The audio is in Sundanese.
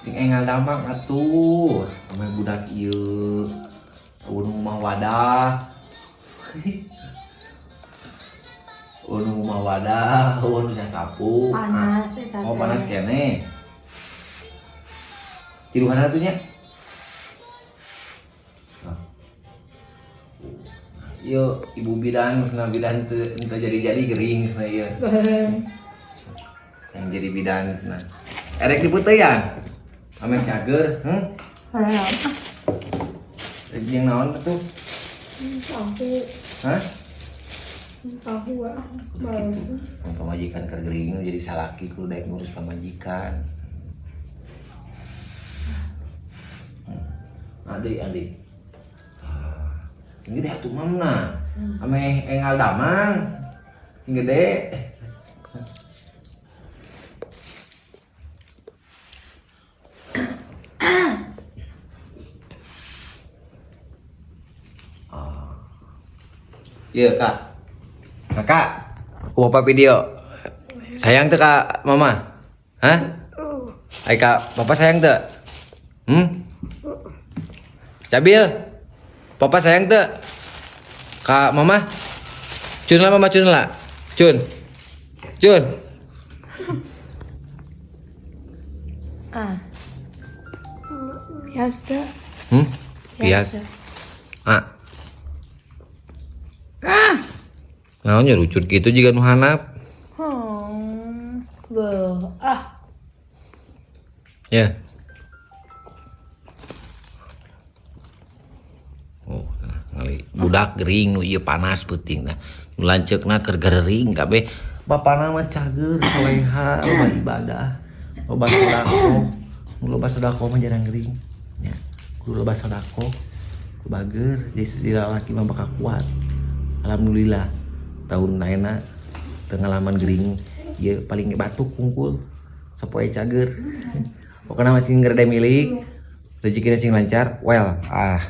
Sing engal damang atuh. Ame budak ieu. Eueuh mah wadah. Eueuh mah wadah, eueuh nu sasapu. Panas eta. Oh, panas keneh. Tiruhana atuh nya. Yo, ibu bidan, nah bidan teu jadi-jadi gering cenah ieu. Yang jadi bidan cenah. Erek diputeuyan. Ame cager, heuh? Hayang. Rek jeung naon atuh? Tahu. Hah? Tahu ah. Gitu. Pamajikan keur gering jadi salaki kudu daek ngurus pamajikan. Adik, adik. Ini deh atuh mamna. Ame engal damang. Gede. Iya, Kak. Kakak, aku bapak video. Sayang tuh Kak Mama? Hah? Hai Kak, Papa sayang tuh? Hmm? Cabil? Papa sayang tuh? Kak Mama? Cun lah Mama, cun lah. Cun. Cun. Ah. Bias tuh. Hmm? Bias. Ah. Ah. Naonnya lucu gitu juga nu hanap. Geuh. Ah. Ya. Oh, nah, ngali budak gering nu ieu panas peuting nah. Nu lanceukna keur gering kabeh. Bapana mah cager, soleha, loba ibadah, loba sedekah. Nu loba sedekah mah jarang gering. Ya, kudu loba sedekah. Bager, jadi lalaki mah bakal kuat. Alhamdulillah tahun ayeuna pengalaman gering ieu paling batuk kungkul sapoe cager. Pokokna masih ngerede milik, rezekina sing lancar. Well, ah.